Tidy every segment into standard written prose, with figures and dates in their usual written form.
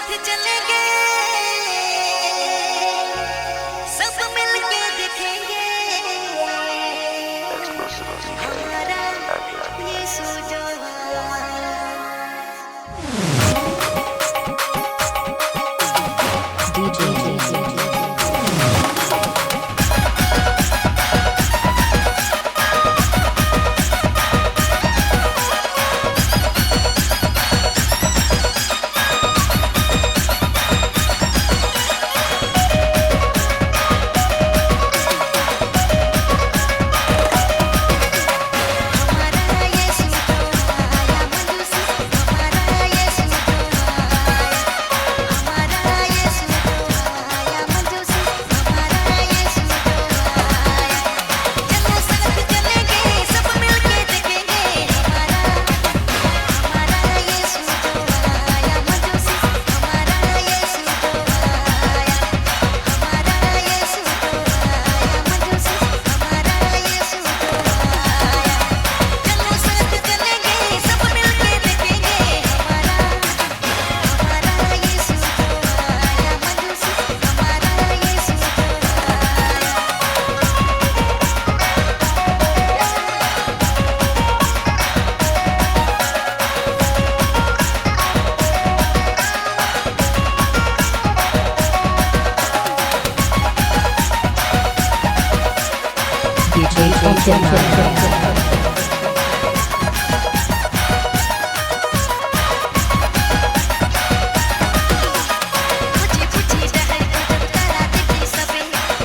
साथ चलेंगे, सब मिलके देखेंगे हमारा यीशु जो आया। DJ हमारा यीशु जो आया मंजूसी, हमारा यीशु जो आया, हमारा यीशु जो आया मंजूसी, हमारा यीशु जो आया। चलो साथ चलेंगे, सब मिलके देखेंगे हमारा हमारा यीशु जो आया मंजूसी, हमारा यीशु जो आया, हमारा यीशु जो आया मंजूसी, हमारा यीशु जो आया। चलो साथ चलेंगे, सब मिलके देखेंगे हमारा हमारा यीशु जो आया मंजूसी, हमारा यीशु जो आया। DJ Pontianak. पूछी पूछी डहर को जब तारा देखी सबे,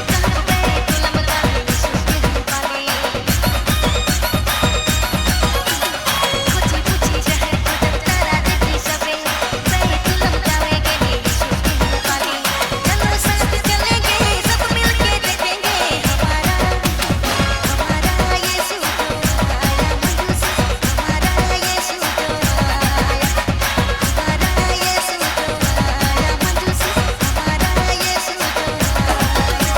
कहाँ पे तुलम का यीशु के हम पाले। पूछी पूछी डहर को जब तारा देखी सबे, पे तुलम गावेंगे यीशु के हम पाले। चलो साथ चलेंगे, सब मिलके देखेंगे हमारा हमारा यीशु जो आया मंजूसी, हमारा यीशु जो आया, हमारा यीशु जो आया मंजूसी, हमारा यीशु जो आया।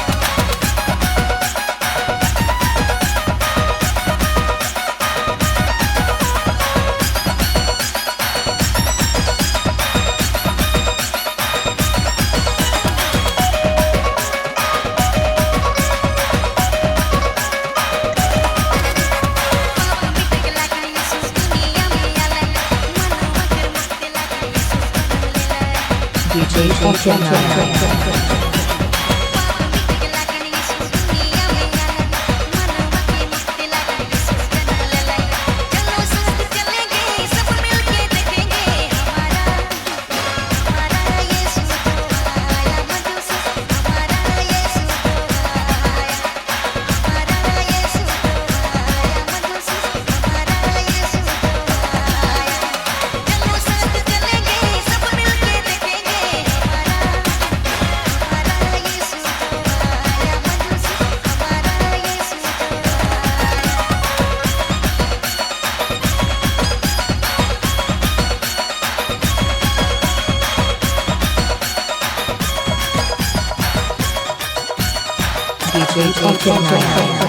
पाप मिटक लागा यीशु दुनिया में आला, मनवा कर मुक्ति लागा यीशु जन्म लेला। DJ Pontianak. पाप मिटक लागा यीशु दुनिया में आला, मनवा के मुक्ति लागा यीशु जन्म लेला। चलो साथ चलेंगे, सब मिलके देखेंगे हमारा हमारा यीशु जो आया मंजूसी, हमारा यीशु जो आया, हमारा यीशु जो आया मंजूसी, हमारा यीशु जो आया। चलो साथ चलेंगे, सब मिलके देखेंगे हमारा हमारा यीशु जो आया मंजूसी, हमारा यीशु जो आया। DJ Pontianak.